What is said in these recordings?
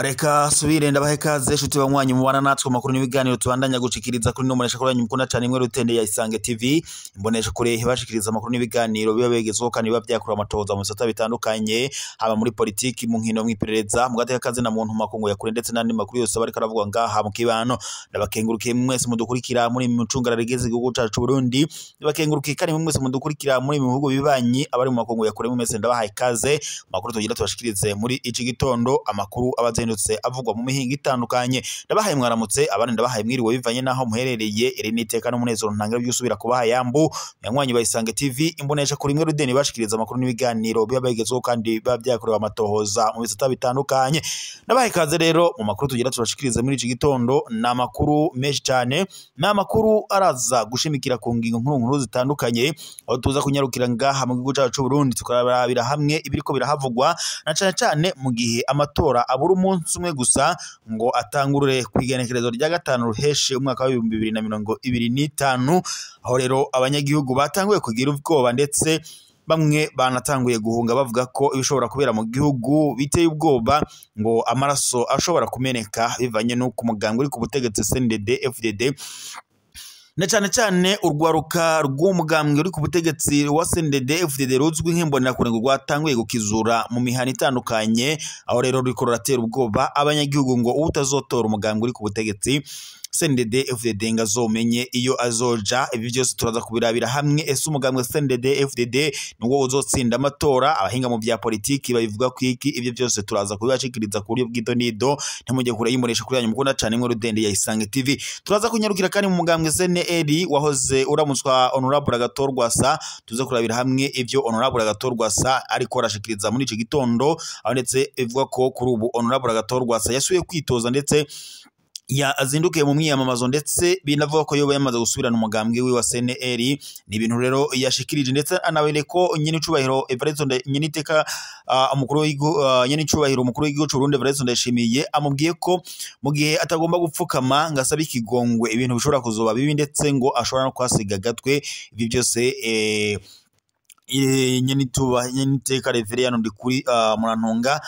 Reka subire ndabahe ikaze shuti banywanyi mubana natwe makuru n'ibiganiro tubandanya gushikiriza kuri no munesha kuri mukunda cyane imwe rutende ya Isange TV imbonesha kure bashikiriza amakuru n'ibiganiro biba begezweho kandi biba byakura amatoza mu bisata bitandukanye, haba muri politiki, mu nkino, mw'iperereza, mu gateka kazi na muntu makungu ya kure ndetse n'andi makuru yose bariko aravuga ngaha mu kibano. Ndabakengurukiye mwese mudukurikira muri mucungara rigeze igihugu cacu Burundi, ndabakengurukiye kandi mwese mudukurikira muri mu bihugu bibanyi, abari mu makungu ya kure mwese ndabahaye ikaze. Amakuru tugira tubashikirize muri iki gitondo, amakuru abaze avugwa mu mihinga itandukanye. Ndabahaye mwaramutse, abandi ndabahaye mwiriwe bivanye naho muherereye. Iri niteka n'umunezero ntangire byusubira kubaha yambu nyanywanyi ba Isange TV imbonesha kuri imwe rudeni bashikiriza amakuru n'ibiganiro biba bigezweho kandi biba byakorewe amatohoza mu bisata bitandukanye. Ndabahaye ikaze rero mu makuru tugira tubashikirize muri iki gitondo. Ni amakuru menshi cyane, ni amakuru araza gushimikira ku ngingo nkuru nkuru zitandukanye, aho tuza kunyarukira ngaha mu gihugu cyacu Burundi tukarabira hamwe ibiriko birahavugwa, na cyane cyane mu gihe amatora abura umunsi umwe gusa ngo atangurure kwigenekerezo rya 5 ruheshe umwaka wa 2025, aho rero abanyagihugu batanguye kugira ubwoba ndetse bamwe banatanguye guhunga bavuga ko ibishobora kubera mu gihugu biteye ubwoba, ngo amaraso ashobora kumeneka bivanye n'uko umuganga uri ku butegetsi CNDD FDD na cyane cyane urwaruka rw'umugambwe uri ku butegetsi wa CNDD FDD ruzwi nk'imbonerakure ngo rwatanguye gukizura mu mihana itandukanye, aho rero ruriko ruratera ubwoba abanyagihugu ngo utazotora umugambwe uri ku butegetsi CNDD FDD ngo azomenye iyo azoja. Ibi byose turaza kubirabira hamwe. Ese umugambwe CNDD FDD niwo uzotsinda amatora? Abahinga mu bya politiki babivuga kwiki? Ibyo byose turaza kubibashikiriza ku buryo bw'idonido, ntimujye kure y'imbonesha kuri yanyu mukunda cyane imwe rudende ya Isange TV. Turaza kunyarukira kandi mu mugambwe CNL wahoze uramutswa Honorable Agathon Rwasa, tuze kurabira hamwe ivyo Honorable Agathon Rwasa ariko arashikiriza muri iki gitondo, aho ndetse ivuga ko kuri ubu Honorable Agathon Rwasa yasuye kwitoza ndetse azindukiye mu mwiyamamazo, ndetse binavuga ko yoba yamaze gusubirana umugambwe we wa CNL. Ni ibintu rero yashikirije ndetse anabere ko nyine icubahiro Evariste nyine iteka umukuru w'igihugu nyine icubahiro umukuru w'igihugu c'u Burundi Evariste Ndayishimiye amubwiye ko mu gihe atagomba gupfukama ngo asabe ikigongwe ibintu bishobora kuzoba bibi, ndetse ngo ashobora no kwasiga gatwe. Ibi byose nyine iteka Reverien Ndikuri Murantunga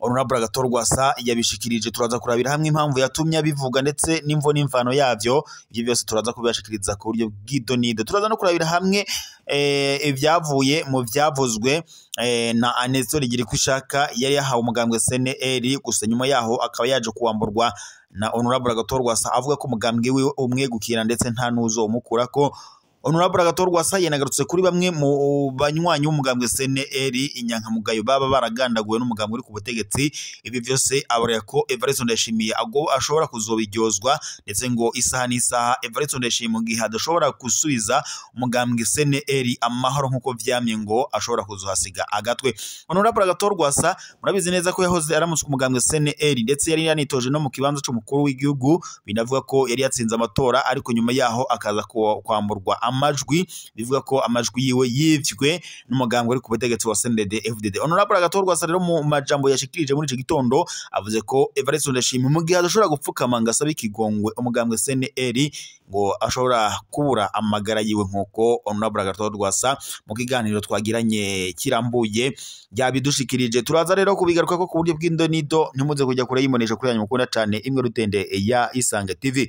Honorable Agathon Rwasa yabishikirije. Turaza kurabira hamwe impamvu yatumye abivuga ndetse n'imvo n'imvano yavyo. Ibyo byose turaza kubibashikiriza ku buryo bw'idonido. Turaza no kurabira hamwe ibyavuye mu byavuzwe na Anestor Girikushaka yari yahawe umugambwe CNL, gusa nyuma yaho akaba yaje kuwamburwa na Honorable Agathon Rwasa avuga ko umugambwe we umwegukira ndetse nta nuzo umukurako. Honorable Agathon Rwasa yanagarutse kuri bamwe mu banywanyi b'umugambwe CNL inyankamugayo baba baragandaguwe n'umugambwe uri ku butegetsi. Ibi byose abareka ko Evariste Ndayishimiye ashobora kuzobiryozwa, ndetse ngo isaha n'isaha Evariste Ndayishimiye mu gihe adashobora gusubiza umugambwe CNL amahoro nk'uko vyamye ngo ashobora kuzohasiga agatwe. Honorable Agathon Rwasa murabizi neza ko yahoze aramutswe umugambwe CNL ndetse yari yanitoje no mu kibanza c'umukuru w'igihugu, binavuga ko yari yatsinze amatora ariko nyuma yaho akaza kwamburwa amajwi, bivuga ko amajwi yiwe yivywe n'umugambwe uri ku butegetsi wa CNDD FDD. Honorable Agathon Rwasa rero mu majambo yashikirije muri iki gitondo avuze ko Evariste Ndayishimiye mu gihe adashobora gupfukama ngo asabe ikigongwe umugambwe CNL ngo ashobora kubura amagara yiwe, nkuko Honorable Agathon Rwasa mu kiganiro twagiranye kirambuye yabidushikirije. Turaza rero kubigaruka ko ku buryo bw'indonido, ntimuze kujya kure y'imbonesha kuri yanyu mukunda cyane imwe rutende ya Isange TV.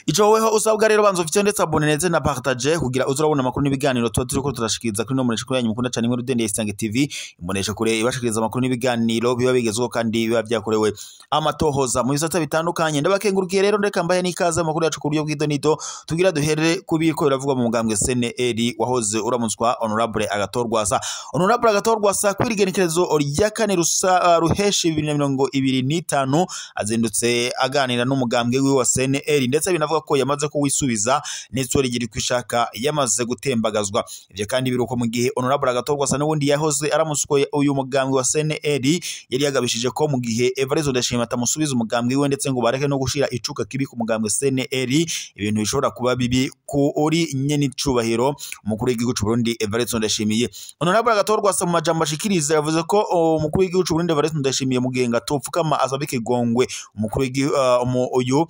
Ico weho usabwa rero banza ufite ndetse abone ndetse na partage kugira uzurabona amakuru n'ibiganiro tuba turiko turashikiriza kuri no munesha kuri yanyu mukunda cyane imwe rudende ya Isange TV imbonesha kure ibashikiriza amakuru n'ibiganiro biba bigezweho kandi biba byakorewe amatohoza mu bisata bitandukanye. Ndabakengurukiye rero, ndeka mbaye n'ikaze amakuru yacu ku buryo bw'idonido tugira duhere kubiko biravugwa mu mugambwe CNL wahoze uramutswa Honorable Agathon Rwasa. Honorable Agathon Rwasa kwirigenekerezo rya 4 rusa ruheshe 2025 azindutse aganira n'umugambwe wiwe wa CNL ndetse binavuga ko yamaze kuwisubiza ndetse Girikushaka yamaze gutembagazwa. Ivyo kandi biruko mu gihe Honorable Agathon Rwasa n'ubundi yahoze aramutswe uyu mugambwe wa CNL yari yagabishije ko mu gihe Evariste Ndayishimiye atamusubiza umugambwe wiwe ndetse ngo bareke no gushira icuka kibi ku mugambwe CNL, ibintu bishobora kuba bibi kuri nyene icubahiro umukuru w'igihugu c'u Burundi Evariste Ndayishimiye. Honorable Agathon Rwasa mu majambo ashikiriza yavuze ko umukuru w'igihugu c'u Burundi Evariste Ndayishimiye mu gihe ngo atopfukama asaba ikigongwe umukuru w'igihugu uyu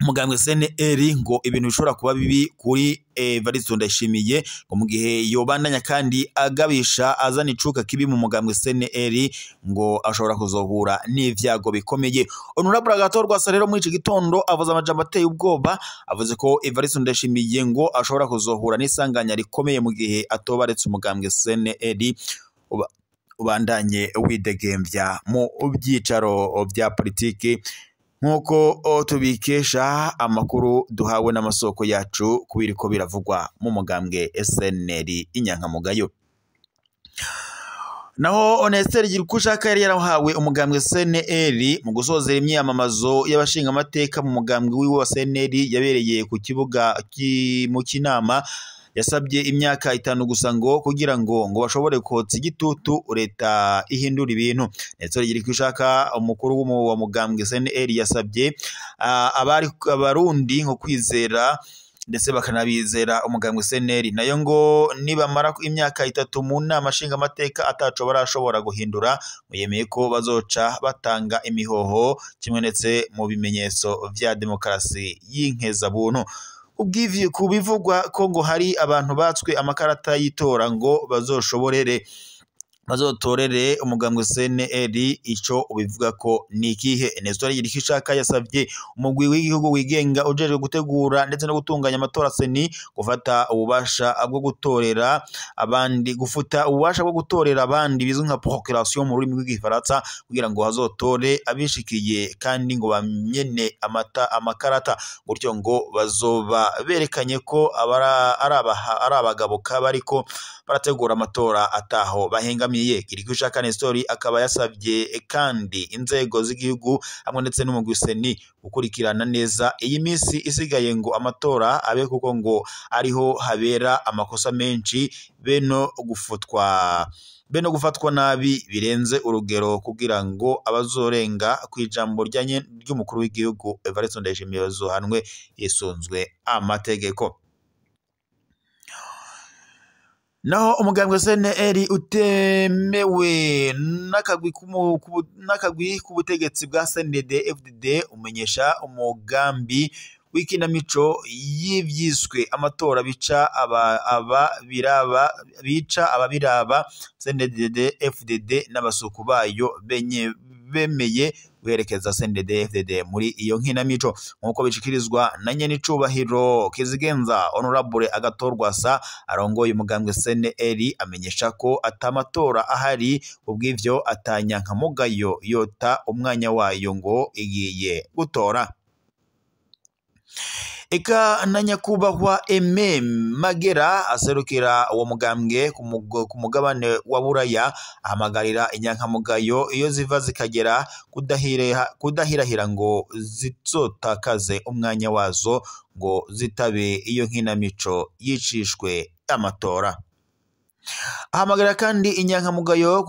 Mugambwe CNL ngo ibintu bishobora kuba bibi kuri Evariste Ndayishimiye ngo mu gihe yobandanya kandi agabisha azana icuka kibi mu mugambwe CNL ngo ashobora kuzohura n'ivyago bikomeye. Honorable Agathon Rwasa rero muri iki gitondo avuze amajambo ateye ubwoba, avuze ko Evariste Ndayishimiye ngo ashobora kuzohura n'isanganya rikomeye mu gihe atobaretse umugambwe CNL ubandanye widegemvya mu byicaro vya politiki, nkuko tubikesha amakuru duhawe n'amasoko yacu kubiriko biravugwa mu mugambwe SNL inyankamugayo. Naho Onesiteri Girikushaka yari yarahawe umugambwe CNL mu gusozera imyamamazo y'abashinga amateka mu mugambwe wiwe wa CNL yabereye ku kibuga mu Kinama, yasabye imyaka 5 gusa ngo kugira ngo bashobore kotsa igitutu leta ihindura ibintu. Nestor Girikushaka umukuru wa mugambwe CNL yasabye abari abarundi nko kwizera ndetse bakanabizera umugambwe CNL, nayo ngo nibamara imyaka 3 mu nama nshinga amateka ataco barashobora guhindura, yemeye ko bazoca batanga imihoho kimwe ndetse mu bimenyetso vya demokarasi y'inkeza buntu. Ubwivyo kubivugwa ko ngo hari abantu batswe amakarata y'itora ngo bazotorere umugambwe CNL, ico ubivuga ko ni ikihe? Nestor Girikushaka yasabye umugwi w'igihugu wigenga ujejwe gutegura ndetse no gutunganya amatora CENI gufata ububasha bwo gutorera abandi, gufuta ububasha bwo gutorera abandi bizwi nka procuration mu rurimi rw'igifaransa, kugira ngo hazotore abishikiye kandi ngo bamenye amakarata, gutyo ngo bazoba berekanye ko ari abagabo kabariko barategura amatora ataho bahengamiye. Girikushaka Nestor akaba yasabye kandi inzego z'igihugu hamwe ndetse n'umugwi CENI gukurikirana neza iyi minsi isigaye ngo amatora abe, kuko ngo ariho habera amakosa menshi beno gufatwa nabi birenze urugero, kugira ngo abazorenga ku ijambo ry'umukuru w'igihugu Evariste Ndayishimiye bazohanwe yisunzwe amategeko. Naho umugambwe CNL utemewe n'akagwi k'ubutegetsi bwa CNDD-FDD umenyesha umugambi w'ikinamico y'ivyiswe amatora bica ababiraba CNDD-FDD n'abasuku bayo bemeye guherekeza CNDD-FDD muri iyo nkinamico, nkuko bishikirizwa na nyenicubahiro Kizigenza Honorable Agathon Rwasa arongoye umugambwe CNL, amenyesha ko atamatora ahari, ubw'ivyo atanyankamugayo yota umwanya wayo ngo igiye gutora. Eka na nyakubahwa Aime Magera aserukira uwo mugambwe ku mugabane wa Buraya ahamagarira inyankamugayo iyo ziva zikagera kudahirahira ngo zizotakaze umwanya wazo ngo zitabe iyo nkinamico yicishwe amatora. Ahamagarira kandi inyankamugayo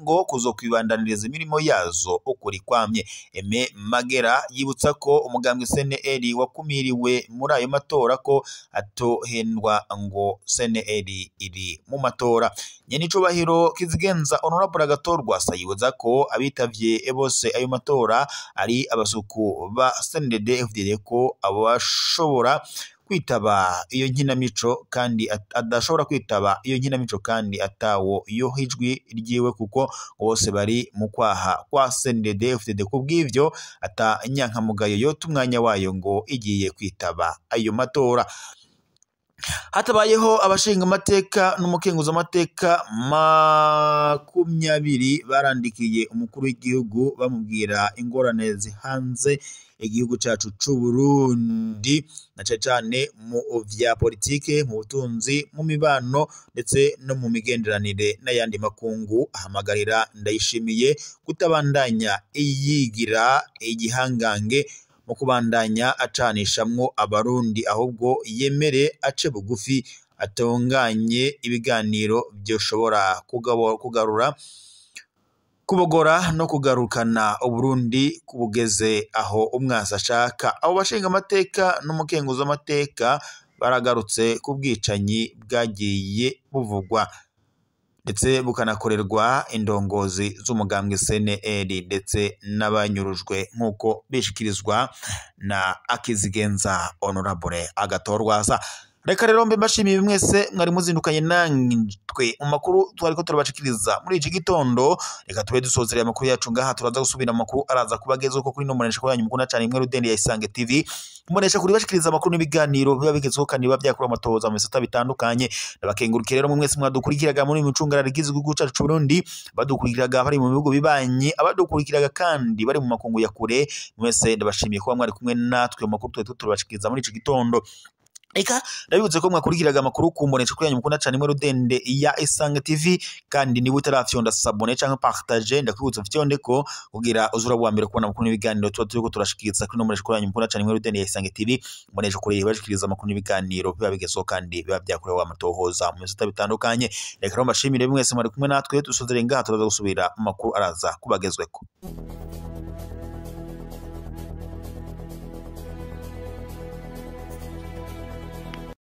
ngo kuzokwibandaniriza imirimo yazo ukuri kwamye. Aime Magera yibutsa ko umugambwe CNL wakumiriwe muri ayo matora ko atohendwa ngo CNL iri mu matora. Nyenicubahiro Kizigenza Honorable Agathon Rwasa yibutsa ko abitavye bose ayo matora ari abasuku ba CNDD-FDD, ko abashobora kwitaba iyo nkinamico kandi adashobora kwitaba iyo nkinamico kandi atawo yo hijwi ryiwe, kuko bose bari mu kwaha kwa CNDD-FDD. Kubw'ivyo atanyankamugayo yota umwanya wayo ngo igiye kwitaba ayo matora. Hatabayeho abashinga amateka n'umukenguza amateka 20 barandikiye umukuru w'igihugu bamubwira ingorane zihanze igihugu cacu c'u Burundi, na cane cane mu vya politike, mu butunzi, mu mibano ndetse no mu migenderanire n'ayandi makungu. Ahamagarira Ndayishimiye kutabandanya iyigira igihangange mu kubandanya acanishamwo abarundi, ahubwo yemere ace bugufi atunganye ibiganiro byoshobora kugarura kubogora no kugarukana Uburundi kubugeze aho umwasi ashaka. Abo bashinga amateka n'umukenguzo amateka baragarutse ku bwicanyi bwagiye buvugwa. ndetse bukanakorerwa indongozi z'umugambwe CNL ndetse n'abanyurujwe nk'uko bishikirizwa na Akizigenza Honorable Agathon Rwasa. Reka rero mbe mbashimiye mwese mwari muzindukanye natwe mu makuru twariko turabashikiriza muri iki gitondo. Reka tube dusozereye amakuru yacu ngaha, turaza gusubira mu makuru araza kubagezweho ko kuri no mbonesha yanyu mukunda cyane imwe rudende ya Isange TV, mbonesha kuri bashikiriza amakuru n'ibiganiro biba bigezweho kandi biba byakora amatohoza mu bisata bitandukanye. Ndabakengurukiye rero mwese mwadukurikiraga muri micungararo igize igihugu cyacu c'u Burundi, badukurikiraga bari mu bihugu bibanyi, abadukurikiraga kandi bari mu makungu ya kure, mwese ndabashimiye kuba mwari kumwe natwe mu makuru twari turabashikiriza muri iki gitondo. Eka ndabibutse ko mwakurikiraga amakuru ku mbonesha kuri yanyu mukunda cyane imwe rudende ya Isange TV, kandi niba utarafyonda s'abonner canke partager, ndakwibutsa ufyonde ko kugira uzura bwa mbere kubona amakuru n'ibiganiro tuba turiko turashikiriza kuri no mbonesha kuri yanyu mukunda cyane imwe rudende ya Isange TV, mbonesha kuri bashikiriza amakuru n'ibiganiro biba bigezweho kandi biba byakorewe amatohoza mu bisata bitandukanye. Reka rero mbashimire mwese mwari kumwe natwe, dusozere ngaha, turaza gusubira mu makuru araza kubagezweko.